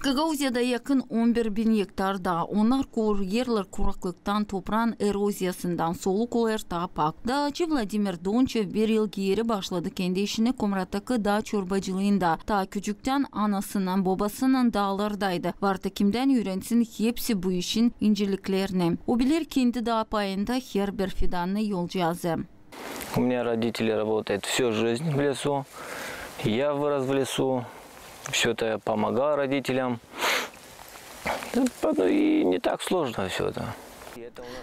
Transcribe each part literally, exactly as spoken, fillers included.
Gagauziyada yakın on bir bin gektar daa. Onnar koruyêrlar kuraklıktan, topraan eroziyasından, soluk olêr taa pak. Daacı Vladimir Donçev bir yıl geeri başladı kendi işini Komrattaki daa çorbacılıında. Taa küçüktän anasınnan, bobasınnan daalardaydı. Vardı kimdän üürensin hepsi bu işin inceliklerini. O biler kendi daa payında herbir fidannı, yolcaazı. У меня родители работают всю жизнь в лесу. Я вырос в лесу. Всё это я помогал родителям. Ну, и не так сложно всё это.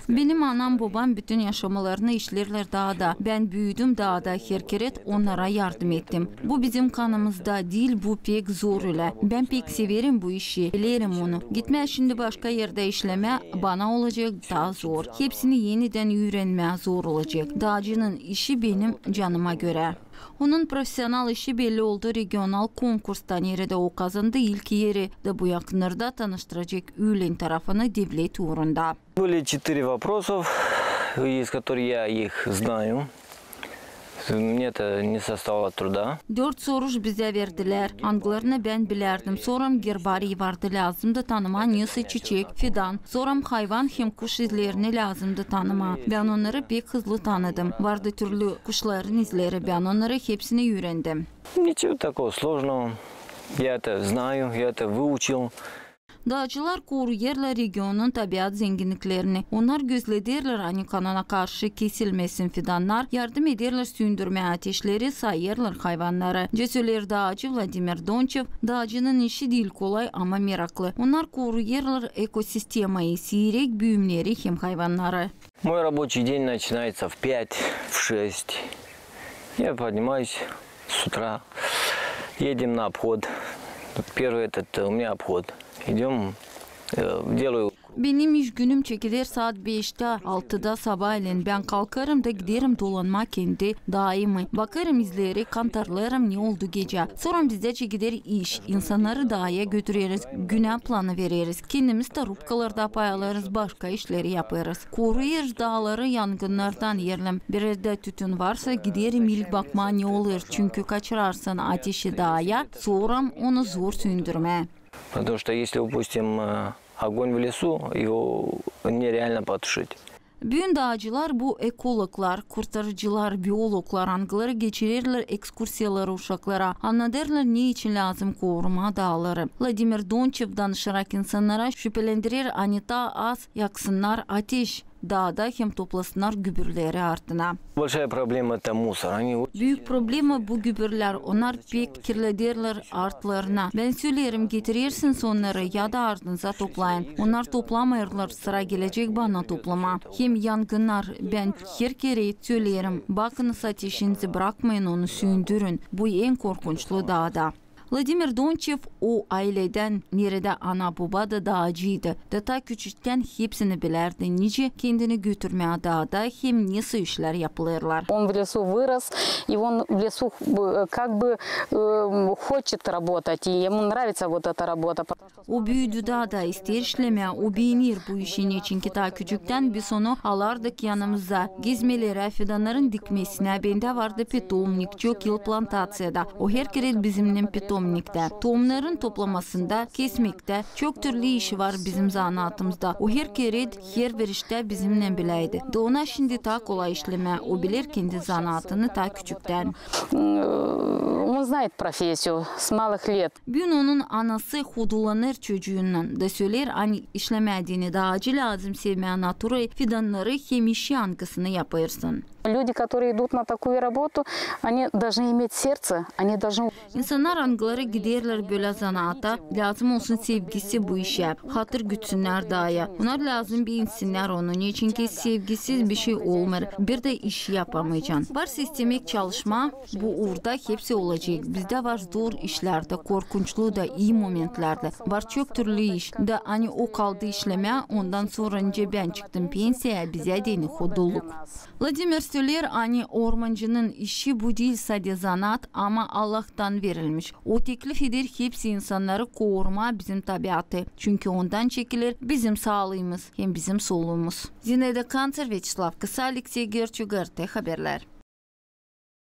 Benim anam-bobam bütün yaşamalarını işlerlär daada. Bän büüdüm daada, herkeret onnara yardım ettim. Bu bizim kanımızda diil, bu pek zor ölä. Bän pek severim bu işi, bilerim onu. Gitmää şindi başka erdä işlemää bana olacek taa zor. Hepsini enidän üürenmää zor olacek. Daacının işi benim canıma görä. Onun profesional işi belli oldu regional konkurstan, neredä o kazandı ilk eri, da bu yakınlarda tanıştıracek üülen tarafını devlet uurunda. Были четыре вопросов, из которых я их знаю. Мне это не составило труда. Dört soruş bizä verdilär, angılarını bän bilärdim. Soram gerbariy vardı, lääzımdı tanımaa nesoy çiçek, fidan. Soram hayvan hem kuş izlerini lääzımdı tanımaa. Bän onnarı pek hızlı tanıdım. Vardı türlü kuşların izleri, bän onnarı hepsini üürendim. Ничего такого сложного. Я это знаю, я это выучил. Daacılar koruyêrlar regionun tabiat zenginniklerini. Onnar gözlederlär, ani kanuna karşı kesilmesin fidannar, yardım ederlär süündürmää ateşleri, sayêrlar hayvannarı. Söleer daacı Vladimir Donçev, daacının işi diil kolay, ama meraklı. Onnar koruyêrlar ekosistemayı, siirek büümleri hem hayvannarı. Мой рабочий день начинается в пять, в шесть. Я поднимаюсь с утра, едем на обход. Первый этот, э, у меня обход. Идём, э, делаю. Benim iş günüm çekiler saat beştä, altıda sabaalän. Bän kalkarım da giderim dolanmaa kendi daamı. Bakarım izleri, kantarlarım, ne oldu gecä. Sora bizdä çekiler iş. İnsannarı daaya götüreriz, günä planı vereriz. Kendimiz da rubkalarda payalêêrız, başka işleri yapêrız. Koruyêr daaları yangınnardan. Eer bir erdä tütün varsa, giderim ilk bakmaa, ne olêr. Çünkü kaçırarsın ateşi daaya, soram onu zor süündürmää. Потому что если, допустим, э, огонь в лесу, его нереально потушить. Büün daacılar bu ekologlar, kurtarıcılar, biologlar, angıları geçirerlär ekskursiyaları uşaklara, annadêrlar, ne için lääzım korumaa daaları. Vladimir Donçev danışarak insannara şüpelendirer, ani taa az yaksınnar ateş, daada hem toplasınnar gübürleri artına. Большая проблема — это мусор. Они очень... Büük problema bu gübürlär, onnar pek kirlederlär artlarını. Bän söleerim, getirersiniz onnarı ya da ardınıza toplayın. Onnar toplamêêrlar, sıra gelecek bana toplamaa. Hem yangınnar, bän herkerä söleerim, bakınız ateşinizi, brakmayın onu, süündürün. Bu en korkunçlu daada. Vladimir Donçev o ayledän, neredä ana-boba da daacıydı. Da taa küçüktän hepsini bilärdi, nicä kendini götürmää daada hem nesoy işlär yapılêrlar. Он в лесу вырос, и он в лесу, э, как бы, э, хочет работать, и ему нравится вот эта работа. O büüdü daada, isteer işlemää, o beener bu işini, çünkü taa küçüktän biz onu alardık yanımıza, gezmelerä, fidannarın dikmesinä. Bendä vardı pitomnik, çok yıl plantaţiyada. O herkerä bizimnän pitomniktä. Tohumnarın toplamasında, kesmektä, çok türlü işi var bizim zanaatımızda. O herkerä, herbir iştä bizimnän bileydi. Da ona şindi taa kolay işlemää, o biler kendi zanaatını taa küçüktän. М, он знает профессию с малых лет. Büün onun anası hodulanêr çocuunnan da söleer, ani işlemää deyni daacı lääzım sevmää naturayı, fidannarı hem işi, angısını yapêrsın. Люди, которые идут на такую работу, они должны иметь сердце, они должны... İnsannar, angıları giderlär bölä zanaata, lääzım olsun sevgisi bu işä, hatır gütsünnär daaya. Onnar lääzım beensinnär onu, neçinki sevgisiz bişey olmêêr, bir dä iş yapamaycan. Varsa istemäk, çalışmaa, bu uurda hepsi olacek. Bizdä var zor işlär dä, korkunçlu da, ii momentlär dä. Var çok türlü iş. Da ani o kaldı işlemää, ondan sora nicä bän çıktım pensiyaya, bizä deyni hodulluk. Vladimir söleer, ani ormancının işi bu diil sade zanaat, ama Allahtan verilmiş. O teklif eder hepsi insannarı korumaa bizim tabiatı, çünkü ondan çekiler bizim saalıımız hem bizim soluumuz. Zinaida Kanţer, Vyaçeslav Kısa, Aleksey Gerçuk, GRT Haberlär.